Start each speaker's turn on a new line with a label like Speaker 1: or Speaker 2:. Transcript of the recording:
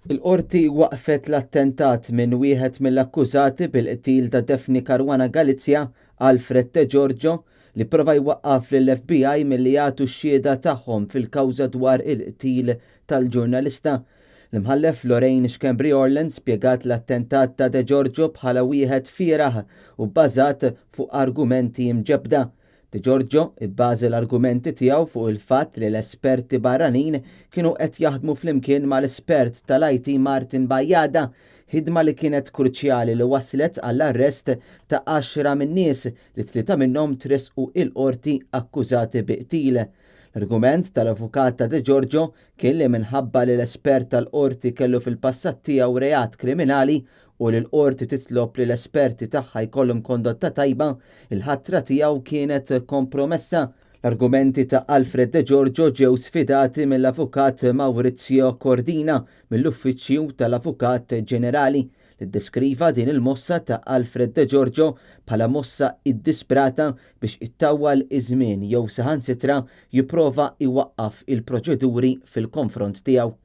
Speaker 1: Il-Qorti waqfet l-attentat minn wieħed mill-akkużati bil-qtil ta' Daphne Caruana Galizia, Alfred Degiorgio, li pprova jwaqqaf lill-FBI milli jagħtu x-xhieda tagħhom fil-kawża dwar il-qtil tal-ġurnalista. L-Imħallef Lorraine Schembri Orland spjegat l-attentat ta' Degiorgio bħala wieħed fieragħ u bbażat fuq argumenti mġebbda. Degiorgio ibbaża l-argumenti tiegħu fuq il-fatt li l-esperti barranin kienu qed jaħdmu flimkien mal-espert tal-IT Martin Bajada, ħidma li kienet kruċjali li wasslet għall-arrest ta' għaxra min-nies li tlieta minnhom tressqu il-qorti akkużati bi qtil. L-argument tal-avukat ta' Degiorgio kien li minħabba li l-espert tal-qorti kellu fil-passat tiegħu reat kriminali u li l-qorti titlob li l-esperti tagħha jkollhom kondotta tajba, il-ħatra tiegħu kienet kompromessa. L-argumenti ta' Alfred Degiorgio ġew sfidati mill-Avukat Maurizio Cordina mill-Uffiċċju tal-Avukat Ġenerali, li ddeskriva din il-mossa ta' Alfred Degiorgio bħala mossa iddisprata biex ittawwal iż-żmien jew saħansitra jipprova jwaqqaf il-proċeduri fil-konfront tiegħu.